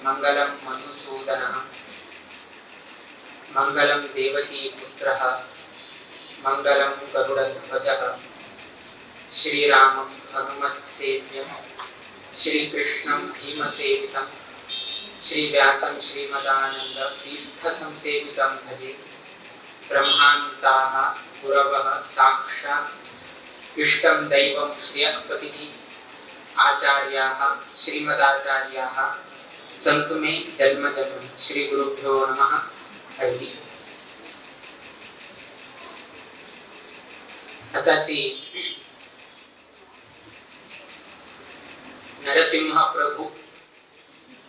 मंगलं मधुसूदनः, मंगलं देवकी पुत्रः, मंगलं गरुडध्वजः, श्रीरामं हनुमत्सेव्यं, श्रीकृष्णं भीमसेवितं, श्रीव्यासं श्रीमदानन्द तीर्थसंसेवितं भजे। ब्रह्मान्ताः गुरवः साक्षात् इष्टं दैवं श्रियःपतिः, आचार्याः श्रीमदाचार्याः सन्तु मे जन्म जन्मनि। श्री गुरुभ्यो नमः। हरिः। आताची नरसिंह प्रभू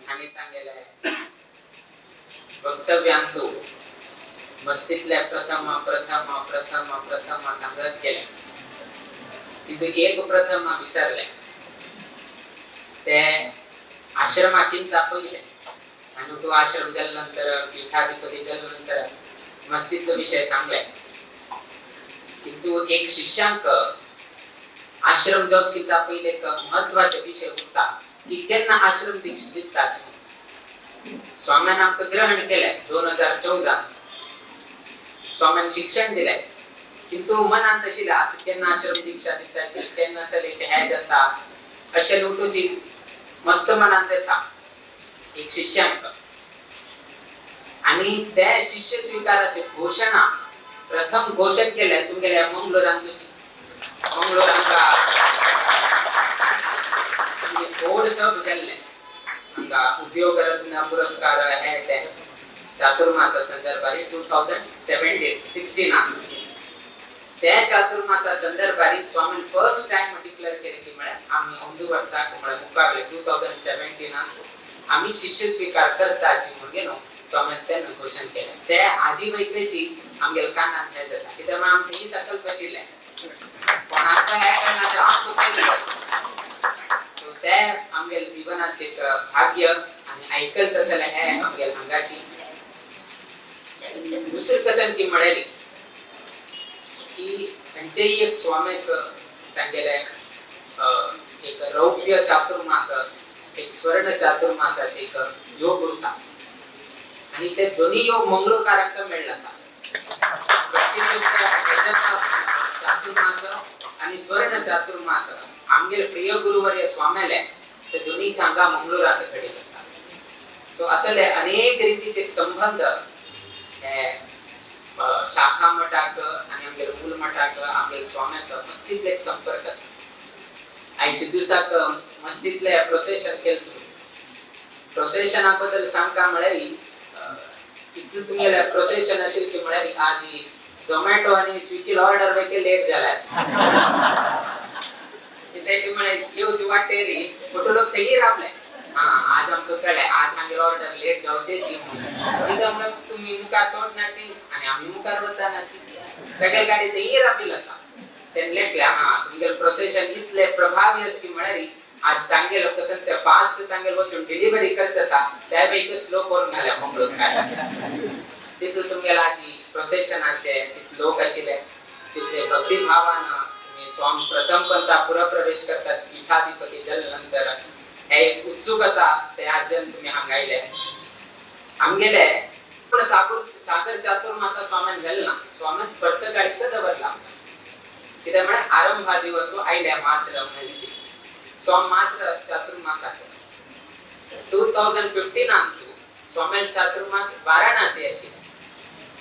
आणि सांगेले वक्तव्यांतु मस्तीतल्या प्रथम प्रथम प्रथम प्रथम सांगत गेले, किंतु एक प्रथम विसरले। ते आश्रमाकिंत पहिले आणि तो आश्रम गेल्यानंतर पीठाधिपती गेल्यानंतर मस्तीतलो विषय सांगले, किंतु एक शिष्यांक आश्रम जावचें पहिले एक महत्वाचे विषय उरता की केन्ना आश्रम दीक्षा दिताच। स्वाम्यान आमकां ग्रहण केलें 2014, स्वाम्यान शिक्षण दिलें, किंतु मनांत आशिल्लें आतां केन्ना आश्रम दीक्षा दिताची, केन्ना चलयक हें जाता अशें उठूची मस्त मनांत येता एक शिष्यांक। आणि त्या शिष्य स्वीकाराची घोषणा प्रथम घोषण केल्या तुमगेल्या मंगलोरान, तुझी मंगलोरांका म्हणजे थोड सब केल्लें हांगा उद्योग रत्न पुरस्कार हे ते चातुर्मासा संदर्भारी 2017-16 त्या चातुर्मासा संदर्भारी स्वामीन फर्स्ट टाइम डिक्लेअर केले की म्हळ्यार आमी अंदू वर्साक म्हळ्यार मुखारले 2017 आमी शिष्य स्वीकार करताची म्हणून न्हू स्वामीन तेन्ना घोशण केलें। ते आजी वैकची आमगेल्या कानान हें जाता कित्याक म्हळ्यार आमकां ही संकल्प आशिल्लें कोणाक हें कळना ते आमकां पयलीं। सो ते आमगेल्या जिवनाचें एक भाग्य आनी आयकल तसलें हें आमगेल्या हांगाची। दुसरें कशें की म्हळ्यार की खंयचेय एक स्वामीक तांगेले एक रौप्य चातुर्मास, एक स्वर्ण चातुर्मासाचे एक योग उरता आनी ते दोन्ही योग मंगळूरकारांक मेळ्ळे आसा। चातुर्मास आनी स्वर्ण चातुर्मास आमगेले प्रिय गुरुवर्य स्वाम्याले ते दोन्ही हांगा मंगळूरात घडिल्ले आसा। सो असले अनेक रितीचे संबंध हे शाखा मठाक आनी आमगेले मूल मठाक आमगेले स्वाम्याक मस्तीतले एक संपर्क आसा। आयच्या दिवसाक मस्तीतले प्रोसेशन केलें तुमी, प्रोसेशना बद्दल सांगता म्हळ्यार इतलें तुमगेलें प्रोसेशन आशिल्लें की म्हळ्यार आज झोमॅटो आनी स्विगील ऑर्डर वयके लेट जाला। कित्याक की म्हळ्यार येवचे वाटेर फोटो लोक थंय रावले, आं आज आमकां कळ्ळें आज आमगेली ऑर्डर लेट जावचेची म्हणून, कित्याक म्हळ्यार तुमी मुखार सोडनाची आनी आमी मुखार वतानाची, तागेली गाडी थंय राविल्ली आसा। तेन्ना लेखलें आं तुमगेलें प्रोसेशन इतलें प्रभावी आसा की म्हळ्यार आज तांगेलो कसं ते फास्ट तांगेलो वचून डिलिव्हरी करचे आसा त्या पैकी स्लो करून घाल्या मंगळूर काय। तितून तुमगेल्या आजी प्रोसेशनाचे तितले लोक आशिल्ले तितले भक्तिभावान तुमी स्वामी प्रथम पंथा पुरप्रवेश करता पीठाधिपती जाले नंतर हे एक उत्सुकता ते आजन तुमी हांगा आयले। आमगेले पूण सागर चातुर्मासा स्वाम्यान व्हेल ना, स्वाम्यान पर्तगाळीक दवरला कित्याक म्हळ्यार आरंभा दिवस आयले मात्र म्हणलें स्वामी मात्र चातुर्मासाक 2015 स्वाम्यान चातुर्मास वाराणसी आशिल्लें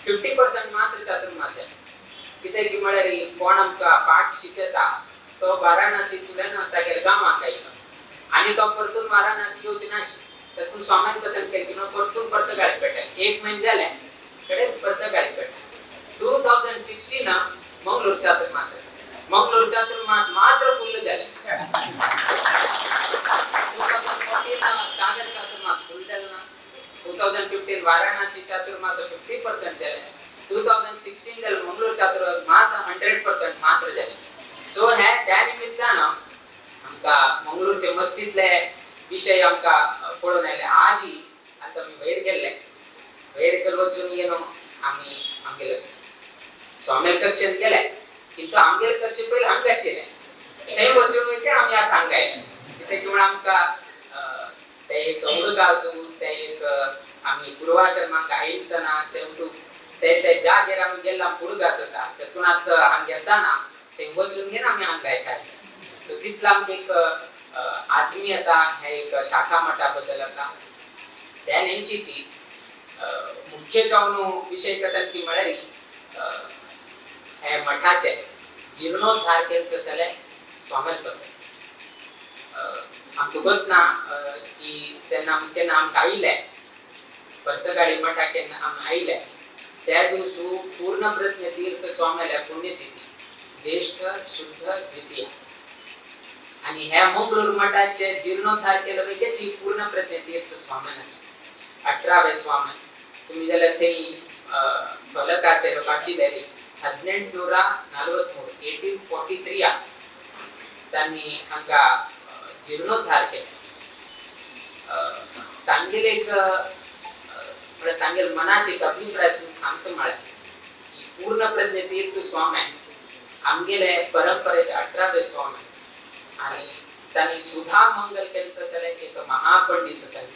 50% मात्र चातुर्मास। कित्याक की म्हळ्यार कोण आमकां पाठ शिकयता तो वाराणसींतल्यान तागेल्या गांवाक आयलो आनी तो परतून वाराणसी येवचे नाशिल्लो। तातूंत स्वाम्यान कशें केलें की परतून पर्तगाळी पेटले, एक म्हयनो जाले कडेन पर्तगाळी पेटले। 2016 मंगळूर चातुर्मास, मंगळूर चातुर्मास मात्र फुल्ल जाले। 2014 सागर चातुर्मास फुल जाले ना, 2015 वाराणसी चातुर्मास 50% जाले, 2016 जाले मंगळूर चातुर्मास 100% मात्र जाले। सो हे त्या निमित्तान आमकां मंगळूरचे मस्तीतले विषय आमकां पळोवन आयले। आजी आतां आमी वयर गेल्ले, वयर गेले वचून येवन आमी आमगेले स्वामी कक्षेंत गेले, किंतु आमगेले कक्षे पयलीं हांगा आशिल्ले, थंय वचून वयते आमी आतां हांगा आयले। कित्याक की म्हळ्यार आमकां ते एक उडगा आसूं, ते एक आमी पूर्वाश्रमांक आयिल्तना ते उठून ते ते जागेर आमी गेल्ला पुडगास आसा तेतून हांग येताना ते वचून घेवन आमी हांगा येताले. सो तितलो आमकां एक आत्मीयता हे एक शाखा मठा बद्दल आसा. त्या न्हंयशीची मुख्य जावन विशय कसा की म्हळ्यार हे मठाचे जीर्णोद्धार केले तसले स्वामी बद्दल आमकां गोत ना की तेन्ना आमी केन्ना आमकां आयिल्ले पर्तगाळी मठाक केन्ना आमी आयिल्ले त्या दिवसू पूर्ण प्रज्ञ तीर्थ स्वाम्याल्या पुण्यतिथी ज्येष्ठ शुद्ध द्वितीया आणि ह्या मंगळूर मठाचे जीर्णोद्धार केलं पैकीची पूर्ण प्रज्ञ तीर्थ स्वाम्यानाचे 18वे स्वामी. तुम्ही जाल्यार ते फलकाचेर वाचिलें 1843 1843 तांणी हांगा जीर्णोद्धार केले. तांगेले एक म्हळ्यार तांगेले मनाचे एक अभिप्राय तुमकां सांगता म्हळ्यार की पूर्ण प्रज्ञ तीर्थ स्वामी आमगेले परंपरेचे 18वे स्वामी आणि तांणी सुधा मंगल केले तसले एक महापंडित तांणी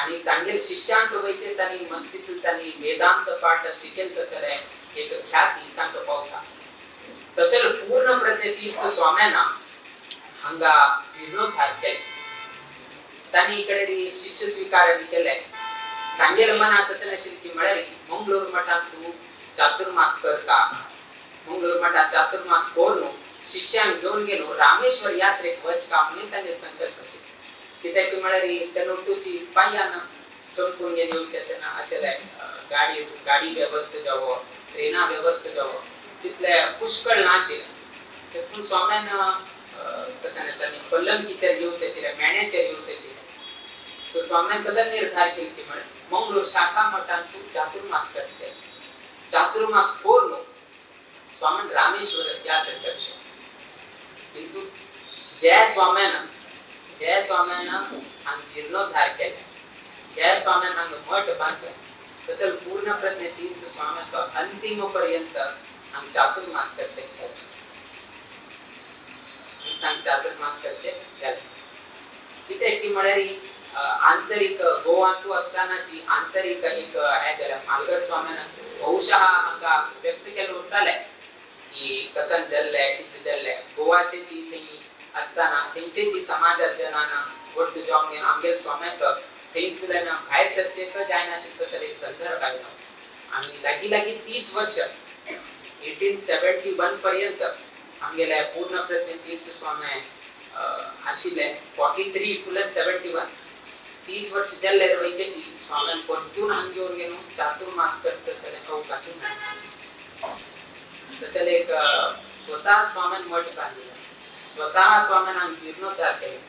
आणि तांगेले शिष्यांक वयते तांणी मस्तीत तांणी वेदांत पाठ शिकेल तसले एक ख्याती तांकां पावता. तशें पूर्ण प्रज्ञ तीर्थ स्वाम्याना हांगा जीर्णोद्धार केले. तांणी इकडे शिष्य स्वीकार केले. तांगेले मनात तशें नाशिल्लें की म्हळ्यार मंगळूर मठांत तूं चातुर्मास कर का, मंगळूर मठांत चातुर्मास करून शिष्यांक घेवन गेलो रामेश्वर यात्रेक वच का म्हणून तांगेले संकल्प आशिल्ले. कित्याक म्हळ्यार तेन्ना उठूची पांयान चमकून घेवन येवचें तेन्ना अशें गाडी गाडी वेवस्था जावो, ट्रेना व्यवस्था जावो तितले पुष्कळ नाशिल्लें. तेतून स्वाम्यान कशें न्ही तांणी पल्लंकीचेर येवचें आशिल्लें, मेण्याचेर येवचें आशिल्लें. सो स्वाम्यान कसो निर्धार केलो की म्हळ्यार मंगळूर शाखा मठांत तूं चातुर्मास करचें, चातुर्मास करून स्वाम्यान रामेश्वर यात्रा करचें. किंतु ज्या स्वाम्यान ज्या स्वाम्यान हांगा जीर्णोद्धार केले, ज्या स्वाम्यान हांगा मठ बांदले, तसं पूर्ण प्रज्ञ तीर्थ स्वाम्याक अंतिम पर्यंत हांगा चातुर्मास करचें केलें, हांगा चातुर्मास करचें केलें. कित्याक की म्हळ्यार आंतरीक गोवांतू असतानाची आंतरीक एक हें जालें. मालगड स्वाम्यान बहुशः हांगा व्यक्त केलें उरतालें की कसन जाल्लें कितें जाल्लें गोवाचे जी थंय आसतना थंयचे जी समाजात जनाना वट्ट जावन आमगेले स्वाम्याक थंयतल्यान भायर सरचें जायनाशिल्लें तसो एक संदर्भ आयलो. आनी लागीं लागीं 30 वर्ष 1871 पर्यंत आमगेले पूर्ण प्रज्ञ तीर्थ स्वामी आशिल्ले. 43 तुल्यान 71 30 वर्ष जाल्ले वैद्याची स्वाम्यान परतून हांगा येवन गेलो चातुर्मास करता तसले अवकाश मेळ्ळो. तसले एक स्वतः स्वाम्यान मठ बांदिल्लो, स्वतः स्वाम्यान हांगा जीर्णोद्धार केलो.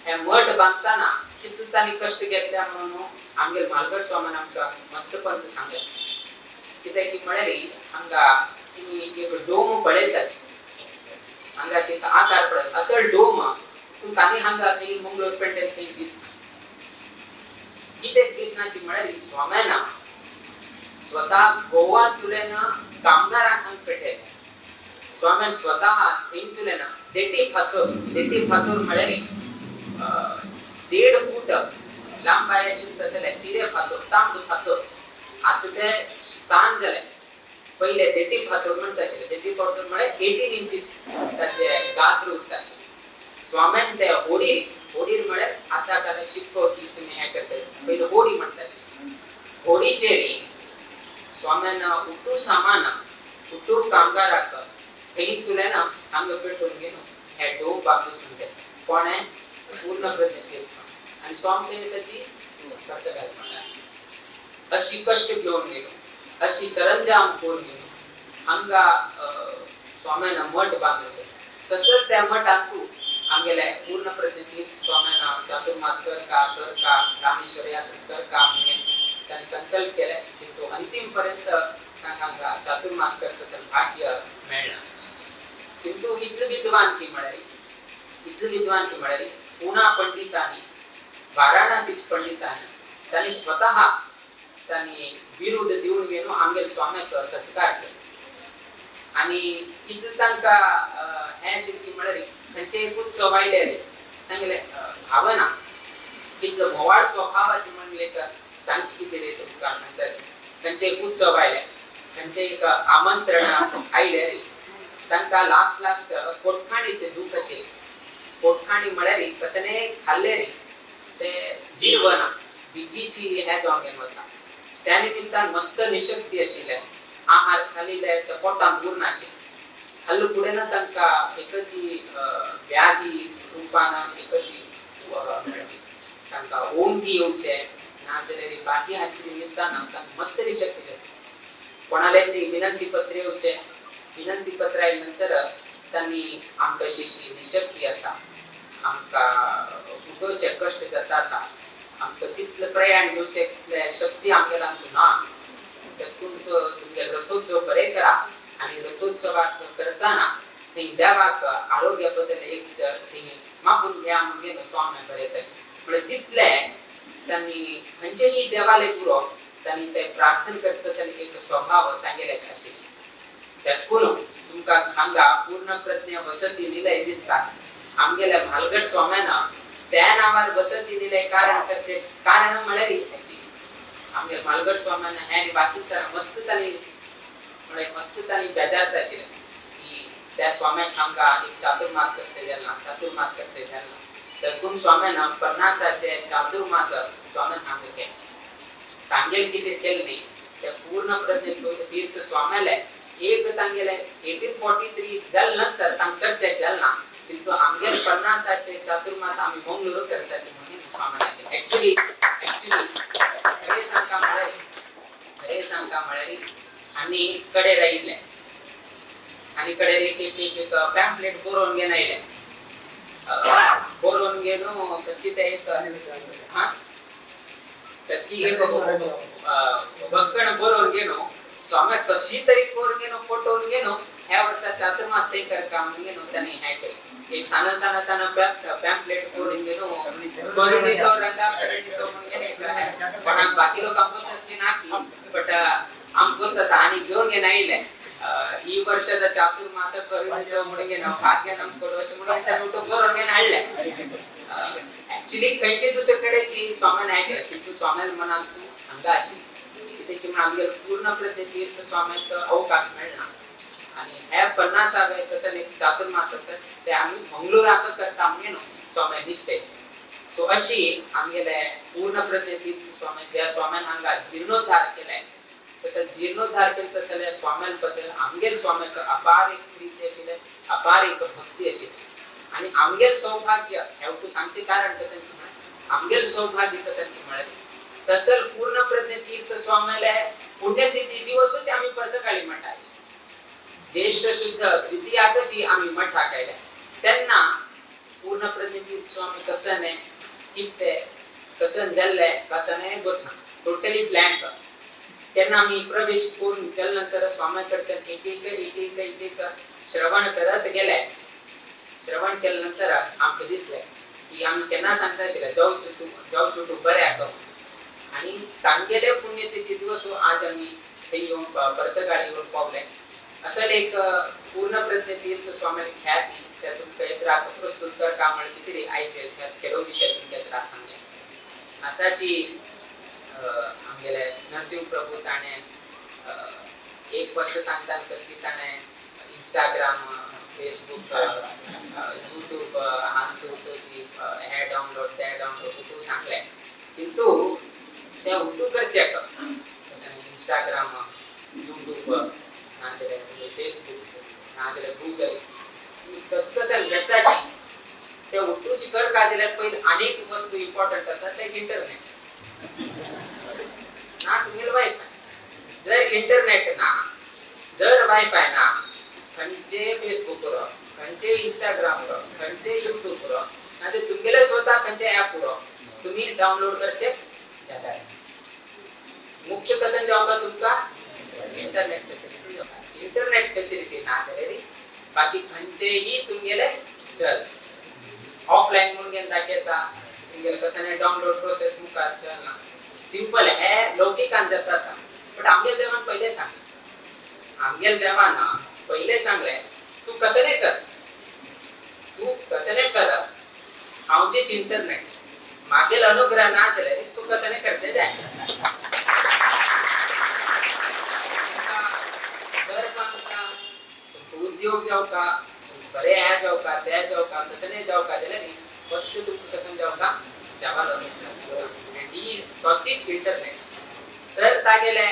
हे मठ बांदताना कितले तांणी कश्ट घेतल्या म्हणून आमगेले मालगड स्वाम्यान आमकां मस्तपंत सांगलें. कित्याक की म्हळ्यार हांगा तुमी एक डोम पळयताची, हांगाचे एक आकार पळयत असल डोम तुमकां आनी हांगा थंय मंगळूर पेंडेल थंय दिसना. कित्याक दिसना की म्हळ्यार स्वाम्याना स्वतः गोवा तुल्यान कामगारांक हांगा पेटयले. स्वाम्यान स्वतः थंय तुल्यान देटी फातोर, देटी फातोर म्हळ्यार 1.5 फूट लांबाय आशिल्ले तसले चिरे फातोर, तांबडो फातोर. आतां ते सान जाले, पयले देटी फातोर म्हणटा आशिल्ले. देटी फातोर म्हळ्यार 18 इंचीस ताचे गात्र उरता आशिल्लें. स्वाम्यान ते होडीर, होडीर म्हळ्यार आतां काल शिक्को की तुमी हें करतले, पयलीं होडी म्हणटा आशिल्ले. होडीचेर स्वाम्यान उठू सामान उठू कामगाराक थंय तुल्यान हांगा पेटोवन घेवन हे डोम बांदून सुंदे कोणें पूर्ण प्रज्ञ तीर्थ आनी स्वाम थंय सची पर्तगाळ म्हणल्यार अशी कश्ट घेवन गेलो, अशी सरंजाम करून गेलो हांगा स्वाम्यान मठ बांदले. तसंच त्या मठांतू आमगेले पूर्ण प्रज्ञ तीर्थ स्वाम्यान चातुर्मास कर का कर का रामेश्वर यात्रा कर का म्हणून तांणी संकल्प केले. किंतु अंतिम पर्यंत हांगा चातुर्मास करता तसं भाग्य मेळना. किंतु इतले विद्वान की म्हळ्यार इतले विद्वान की म्हळ्यार पुणा पंडितांनी, वाराणसी पंडितांनी तांणी स्वतः तांणी बिरुद दिवन घेवन आमगेले स्वाम्याक सत्कार केलो. आनी इतलें तांकां हें आशिल्लें की म्हळ्यार खंयचे एक उत्सव आयले रे तांगेले भावना इतलो म्होवाळ स्वभावाचे म्हणले एक सांगचे कितें रे तुमकां सांगताचे. खंयचे एक उत्सव आयले, खंयचे एक आमंत्रण आयले रे, तांकां लास्ट लास्ट पोटखाणीचे दूख अशें. पोटखाणी म्हळ्यार कसलें खाल्ले रे ते जिरवना, बिगीची हें जावन गेल वता. त्या निमित्तान मस्त निशक्ती आशिल्ले, आहार खालिले ते पोटांत उरनाशिल्लें. खाल्ले फुडें ना तांकां एकची व्याधी रुपान एकची तांकां ओंगी येवचे नाजाल्यार बाकी हाचे निमित्तान तांकां मस्त निशक्ती जाता. कोणाल्याची विनंती पत्र येवचे, विनंती पत्र आयले नंतर तांणी आमकां अशी निशक्ती आसा, आमकां उठोवचे कश्ट जाता आसा, आमकां तितले प्रयाण घेवचे तितले शक्ती आमगेल्या ना, तेतून तुमगे रथोत्सव बरे करा आनी रथोत्सवाक करतना थंय देवाक आरोग्या बद्दल एक थंय मागून घ्या म्हणून स्वामी बरयता. म्हणजे तितले तांणी खंयचेय देवाले पुरो तांणी ते प्रार्थना करता आसतना एक स्वभाव तांगेले आशिल्लो. तेतून तुमकां हांगा पूर्ण प्रज्ञा वसती निलय दिसता. आमगेल्या म्हालगड स्वाम्यान त्या नांवार वसती निलय कारण करचे कारण म्हळ्यार हेची. आमगे म्हालगड स्वाम्यान हें वाचित मस्त तांणी म्हळ्यार मस्त तांणी बेजारता आशिल्लें की त्या स्वाम्याक आमकां एक चातुर्मास करचे जालें ना, चातुर्मास करचे जालें ना. तेतून स्वाम्यान 50 चातुर्मास स्वाम्यान हांगा केलें. तांगेल कितें केलें न्ही ते पूर्ण प्रज्ञ तीर्थ स्वाम्याले एक तांगेले 1843 जाले नंतर तांकां करचे जालें ना, किंतु आमगेल 50 चातुर्मास आमी मंगळूर करताचे म्हणून स्वाम्यान केलें. एक्चुअली खरें सांगता म्हळ्यार, खरें सांगता म्हळ्यार आनी कडेर आयिल्ले आनी कडेर एक एक एक एक पॅम्पलेट बरोवन घेवन आयले, बरोवन घेवन कसली ते एक हा कसली एक बक्कण बरोवन घेवन स्वाम्याक कशी तरी करून घेवन पटोवन घेवन ह्या वर्सा चातुर्मास थंय करता म्हणून घेवन तांणी हें केलें. एक साना साना साना पॅम्पलेट करून घेवन करुणीसो रंगा करुणीसो म्हणून घेवन कोणाक बाकी लोक आमकां तसली ना की बट आमकां तसं आनी घेवन घेवन आयले. ಈ ವರ್ಷದ ಚಾತುರ್ಮಾಸ ಕರುಣಿಸೋ म्हणून घेवन भाग्य नम अशें म्हणून ताणें बरोवन घेवन हाडलें. ऍक्च्युली खंयचे दुसरे कडेची स्वाम्यान हें केलें, किंतु स्वाम्यान मनान तूं हांगा आशिल्ली कितें की म्हणून आमगेले पूर्ण प्रज्ञ तीर्थ स्वाम्याक अवकाश मेळना आनी हे 50वे कसं एक चातुर्मास आसता ते आमी मंगळुराक करता म्हणून स्वाम्या निश्चय. सो अशी आमगेले पूर्ण प्रज्ञ तीर्थ स्वामी ज्या स्वाम्यान हांगा जीर्णोद्धार केलाय, तसं जीर्णोद्धार केले तसले स्वाम्यान बद्दल आमगेल स्वाम्याक अपार एक प्रीती आशिल्लें, अपार एक भक्ती आशिल्ली. आनी आमगेल सौभाग्य हें तूं सांगचें कारण कसं की म्हळ्यार आमगेल सौभाग्य कसं की म्हळ्यार तसल पूर्ण प्रज्ञ तीर्थ स्वाम्याले पुण्यतिथी दिवसूच आमी पर्तगाळी मठाय ज्येष्ठ शुद्ध द्वितीयाकची आमी मठाक आयले तेन्ना पूर्ण प्रज्ञ तीर्थ स्वामी कसने कितें कसन जाल्ले कसने गोतना टोटली ब्लँक. तेन्ना आमी प्रवेश करून केल्या नंतर स्वाम्या कडच्यान एक एक एक एक एक एक श्रवण करत गेले. श्रवण केल्या नंतर आमकां दिसलें की आमी केन्ना सांगता आशिल्ले जावं चुटू जावं चुटू बरें आसा आनी तांगेले पुण्यतिथी दिवस आज आमी थंय येवन पर्तगाळी येवन पावले. असल एक पूर्ण प्रज्ञ तीर्थ स्वाम्याली ख्याती त्या तुमकां येत्राक प्रस्तुत करता म्हळ्यार कितें रे आयचे केडो विशय तुमकां येत्राक सांगले. आतांची आमगेले नरसिंह प्रभू ताणें एक फस्ट सांगता कसली ताणें इंस्टाग्राम, फेसबूक, यूट्यूब हातूंत जी हे डावनलोड ते डावनलोड तूं सांगलें, किंतु ते उठू करचे कशें इंस्टाग्राम, यूट्यूब नाजाल्यार फेसबूक नाजाल्यार गुगल कस कशें घेताची ते उठूच करका जाल्यार पयलीं आनीक वस्तू इम्पॉर्टंट आसा ते इंटरनेट ना, तुमगेलें वायफाय. जर इंटरनेट ना, जर वायफाय ना, खंयचे फेसबूक उरो, खंयचे इंस्टाग्राम उरो, खंयचे यूट्यूब उरो, नाजाल्यार तुमगेले स्वता खंयचे ऍप उरो, तुम्ही डावनलोड करचे जाल्यार मुख्य कशें जावंका तुमकां इंटरनेट फेसिलिटी. इंटरनेट फेसिलिटी ना जाल्यार बाकी खंयचेही तुमगेले चल ऑफलायन म्हणून घेवन दाखयता तुमगेले कशें डावनलोड प्रोसेस मुखार चलना. सिंपल हे लौकिकान जाता आसा, बट आमगेल देवान पयले सांगले, आमगेल देवान पयले सांगले तूं कसं नाही कर, तूं कसं नाही कर, आमचेच इंटरनेट मागेल अनुग्रह ना जाल्यार तूं कसं नाही करते जाय. घर बांदका, तुमकां उद्योग जावका, बरे हे जावका, ते जावका, तशें नाही जावका जाल्यार फर्स्ट तुमकां कसं जावका देवालो अनुग्रह. आनी ही तोचीच इंटरनेट तर तागेले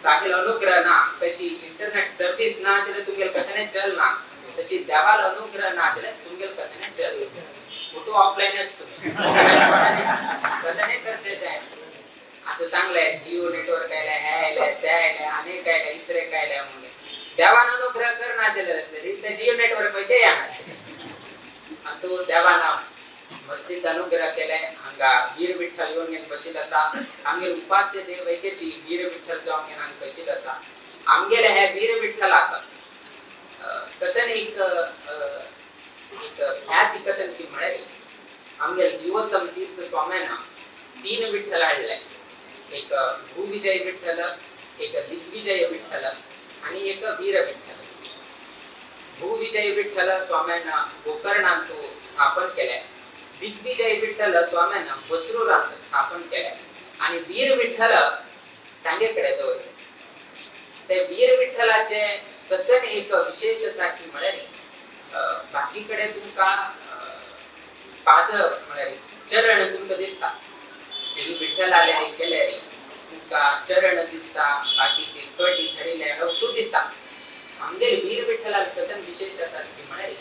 तागेलो अनुग्रह ना. तशी इंटरनेट सर्वीस ना जाल्यार तुमगेले कसं नाही चलना, तशी देवालो अनुग्रह ना जाल्यार तुमगेले कसं नाही चल. फोटो ऑफलाईनच तुम्ही कसं नाही करते जाय. आता सांगले जिओ नेटवर्क आयले, हे आयले, ते आयले, अनेक आयले, इतरे काय आयले म्हणून देवान अनुग्रह कर ना दिलेले असले ते जिओ नेटवर्क वयते येणार. आतां देवान मस्तीत अनुग्रह केले. हांगा वीर विठ्ठल येवन घेवन बशील आसा. आमगेले उपास्य देव वैकेची वीर विठ्ठल जावन घेवन हांगा बशील आसा. आमगेले हे वीर विठ्ठलाक कसन एक एक ख्याती कसन की म्हळ्यार आमगेले जिवोत्तम तीर्थ स्वाम्यान 3 विठ्ठल हाडले. एक भूविजय विठ्ठल, एक दिग्विजय विठ्ठल आणि एक वीर विठ्ठल. भूविजय विठ्ठल स्वाम्यांना गोकर्णांत स्थापन केले, दिग्विजय विठ्ठल स्वाम्यांना बसरूरांत स्थापन केले आणि वीर विठ्ठल तांगेकडे दवरले. ते वीर विठ्ठलाचे कसन एक विशेषता की म्हळ्यार बाकी कडे तुमकां पाद म्हळ्यार चरण तुमकां दिसता, ही विठ्ठल आले गेले तुमकां चरण दिसता, बाकीचे कटी धरिले तूं दिसता. आमगेले वीर विठ्ठलाक कसन विशेषता आसली म्हळ्यार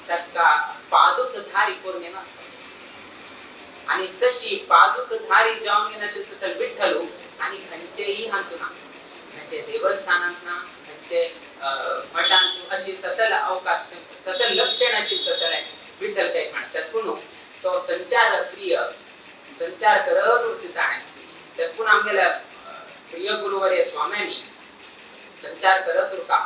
ताका पादुकधारी करून नासता आणि तशी पादुकधारी जावन नाशिल्ले तसो विठ्ठल आणि खंयचेय हातूं ना, खंयचे देवस्थानांत ना, खंयचे मठांत अशी तसले अवकाश तसं लक्षण आशिल्लें तसलें विठ्ठल काय म्हणतात. पूण तो संचार प्रिय संचार करत उरचे ताणें. त्यात आमगेल्या प्रिय गुरुवर्य स्वाम्यांनी संचार करत उरका.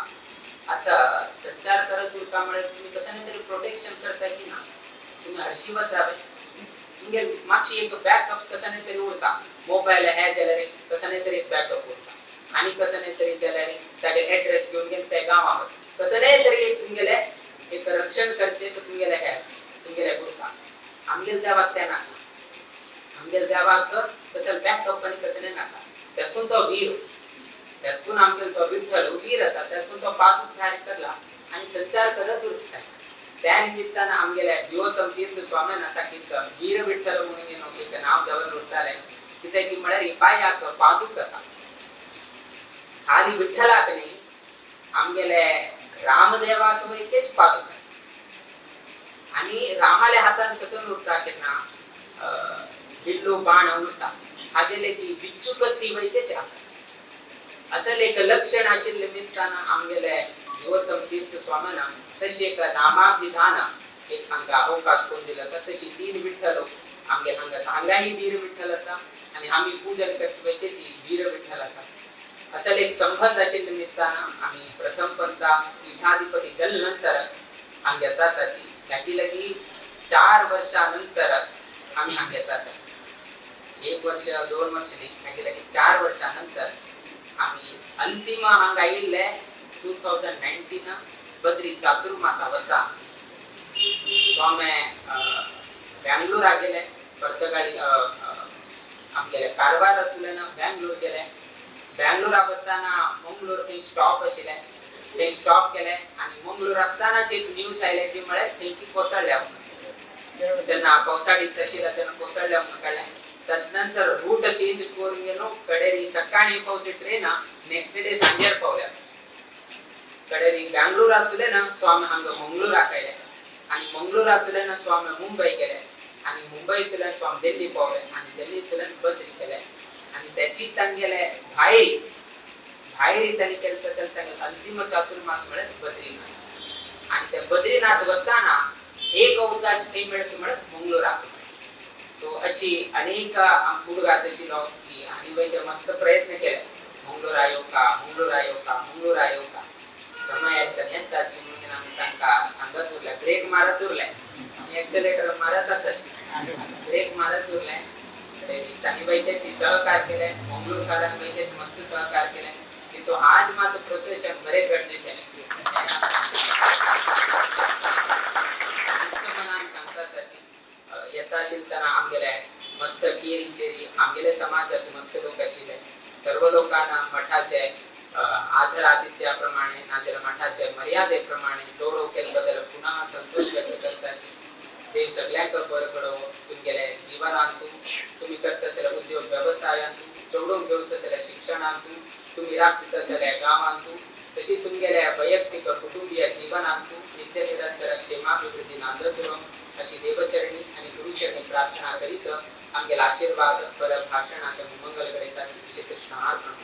आता संचार करत उरका म्हळ्यार तुम्ही कसं तरी प्रोटेक्शन करता की ना, तुम्ही हरशी वता तुमगे मातशी एक बॅकअप कसं नाही तरी उरता. मोबायल हे जाल्यार कसं नाही तरी एक बॅकअप उरता आणि कसं नाही तरी जाल्यार तागे एड्रेस घेवन गेले त्या गांवां कसं नाही तरी एक तुमगेले एक रक्षण करचे तुमगेले हे तुमगेले उरता. आमगेले देवाक ते नाका, आमगेले देवाक तसं बॅकअप आनी कसं नाही नाका. त्यातून तो वीर, त्यातून आमगेलो तो विठ्ठल वीर आसा, त्यातून तो पादुकधारी करला आणि संचार करत उरता. त्या निमित्तान आमगेल्या जिवोत्तम तीर्थ स्वाम्यान ताका वीर विठ्ठल म्हणून एक नाव दवरून उरताले. कित्याक की म्हळ्यार पांयाक पादूक आसा. खाली विठ्ठलाक न्ही आमगेले रामदेवाक वयकेच पादूक आसा. आणि रामाल्या हातान कसं उरता केन्ना बिल्लो बाण उरता, हागेले ती बिच्चू कत्ती वयकेच आसा. असं एक लक्षण आशिल्ले निमित्तान आमगेले जिवोत्तम तीर्थ स्वाम्यान तशी एक नामाभिधान एक हांगा अवकाश करून दिलो आसा. तशी 3 विठ्ठल आमगेले हांगा आसा. हांगाही वीर विठ्ठल आसा आणि आमी पूजन करचे वयकेची वीर विठ्ठल आसा. असं एक संबंध आशिल्ले निमित्तान आमी प्रथम पंथा पीठाधिपती जल नंतर हांगा येता आसाची. लागी लागी 4 वर्षानंतर आमी हांगा येता आसाची. 1 वर्ष 2 वर्ष न्ही, मागीर लागी 4 वर्षानंतर आमी अंतिम हांगा आयिल्ले 2019 बद्री चातुर्मासा वता. स्वामी बँगलोरा गेले, पर्तगाळी आमगेले कारवारांतल्यान बँगलोर गेले. बँगलोरा वताना मंगलोर थंय स्टॉप आशिल्लें, थंय स्टॉप केले आनी मंगलोर आसतनाच एक न्यूज आयले की म्हळ्यार थंय की कोसळ्ळ्या म्हणून. तेन्ना पावसाळी आशिल्ल्या तेन्ना कोसळ्ळ्या म्हणून कळ्ळें. तदनंतर रूट चेंज करून गेलो. कडेरी सकाळी पावची ट्रेन नेक्स्ट डे सांजेर पावल्या. कडेरी बँगलोरांतल्यान स्वामी हांगा मंगलोराक आयले आनी मंगलोरांतल्यान स्वामी मुंबय गेले आनी मुंबयतल्यान स्वामी दिल्ली पावले आनी दिल्लींतल्यान बद्री केले. आनी त्याची तांगेले भायर भायर तांणी केले तशें तांगेले अंतिम चातुर्मास म्हळ्यार बद्रीनाथ. आनी त्या बद्रीनाथ वताना एक अवकाश खंय मेळटा म्हळ्यार मंगलोराक. सो अशी अनेक उडगास आशिल्लो की आमी वयते मस्त प्रयत्न केले मंगलोरा येवका, मंगलोरा येवका, मंगलोरा येवका. समय येता येताची म्हणून आमी तांकां सांगत उरले, ब्रेक मारत उरले आनी एक्सेलेटर मारत आसाची, ब्रेक मारत उरले. तांणी वैद्याची सहकार केले, मंगलोरकारान वैद्याचे मस्त सहकार केले की तो आज मात प्रोसेशन बरे गरजे केले. मनान सांगता आसाची. करता आशिल्तना आमगेले मस्त केरीचेरी आमगेले समाजाचे मस्त लोक आशिल्ले सर्व लोकांना मठाचे आदर आतिथ्याप्रमाणे नाजाल्यार मठाचे मर्यादे प्रमाणे दौरो केले बद्दल पुन्हा संतोष व्यक्त करताची. देव सगळ्यांक बरो घडोवं. तुमगेले जीवनांतू, तुम्ही करत आसल्या उद्योग व्यवसायांतू, चेडूंक घेवत आसल्या शिक्षणांतू, तुम्ही राबचित आसल्या गांवांतू, तशी तुमगेल्या वैयक्तिक कुटुंबीय जीवनांतू नित्य निरंतर क्षेमाभिवृद्धी नांदत उरो अशी देवचरणी आणि गुरुचरणी प्रार्थना करीत आमगेला आशीर्वाद पर भाषणाच्या मंगल करीता श्री कृष्ण अर्पण.